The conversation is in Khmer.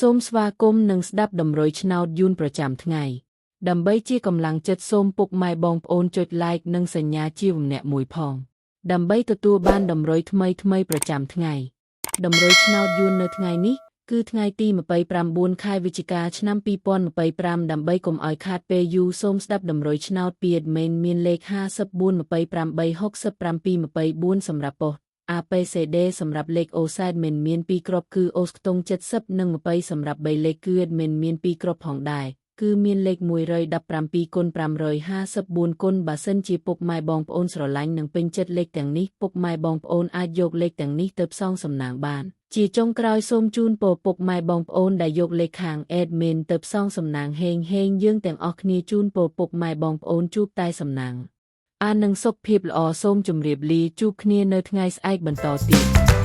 សូមស្វាគមន៍និងស្ដាប់តម្រុយឆ្នោតយួនប្រចាំថ្ងៃដើម្បីជាកម្លាំងចិត្តសូមពុកម៉ែបងប្អូនចុច Like និងសញ្ញាជាវម្នាក់មួយផងដើម្បីទទួលបានតម្រុយថ្មីថ្មីប្រចាំថ្ងៃតម្រុយឆ្នោតយួននៅថ្ងៃនេះគឺថ្ងៃទី29ខែវិច្ឆិកាឆ្នាំ2025ដើម្បីកុំឲ្យខាតពេលយូរសូមស្ដាប់តម្រុយឆ្នោតពី admin មានលេខ54 28 67 24សម្រាប់ប៉ុស្តិ៍ APCD សម្រាប់លេខ OSAT មិនមាន2គ្រាប់គឺអូសខ្ទង់70និង20សម្រាប់3លេខគឺ admin មាន2គ្រាប់ផងដែរគឺមានលេខ117គុណ554គុណបើសិនជាពុកម៉ែបងប្អូនស្រឡាញ់និងពេញចិត្តលេខទាំងនេះពុកម៉ែបងប្អូនអាចយកលេខទាំងនេះទៅផ្សងសំណាងបានជាចុងក្រោយសូមជូនពរពុកម៉ែបងប្អូនដែលយកលេខខាង admin ទៅផ្សងសំណាងហេងហេងយើងទាំងអស់គ្នាជូនពរពុកម៉ែបងប្អូនជួបតែសំណាងអាននឹងសុខភាពល្អសូមជម្រាបលាជួបគ្នានៅថ្ងៃស្អែកបន្តទៀត។